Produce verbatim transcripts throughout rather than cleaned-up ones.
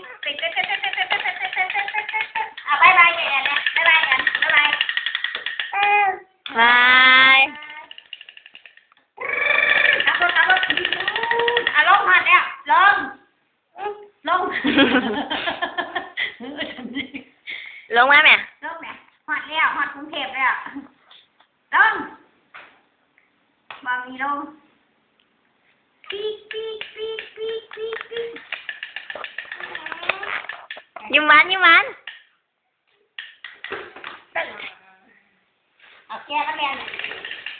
อ่ะ บ๊ายบายกันนะ บ๊ายบายกัน บ๊ายบาย บาย ขับรถ ขับรถ อ่ะ ลง ฮอดแล้ว ลง ลง ลงมาแม่ ลงแม่ ฮอดแล้ว ฮอดกรุงเทพฯแล้ว ลง บ่มีลง ปิ๊กปิ๊กปิ๊กปิ๊กปิ๊กปิ๊ก ยิ้มหวาน ยิ้มหวาน เอาแก้วก็แบน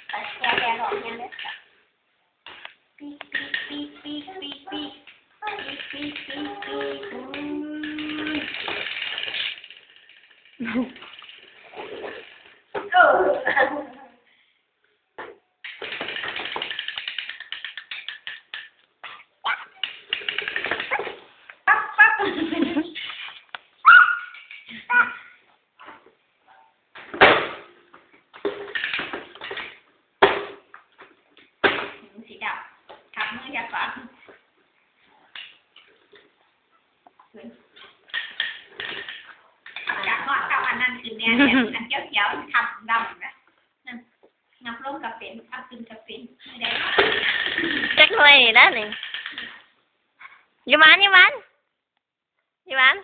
เอาแก้วแบนออกยังเด้อ ปิ๊กปิ๊กปิ๊กปิ๊กปิ๊กปิ๊กปิ๊กปิ๊กปิ๊กปิ๊ก อืม เออ ปั๊บปั๊บ สีดำ ทับมืออย่าก่อน จากก่อน กับอันนั้นคือเนี่ย อันเขียวๆ ทับดำนะ นั่น งับลงกับเป็น ทับขึ้นกับเป็น ไม่ได้ จักหน่วยนี่นะนี่ ยิ้มหวาน ยิ้มหวาน ยิ้มหวาน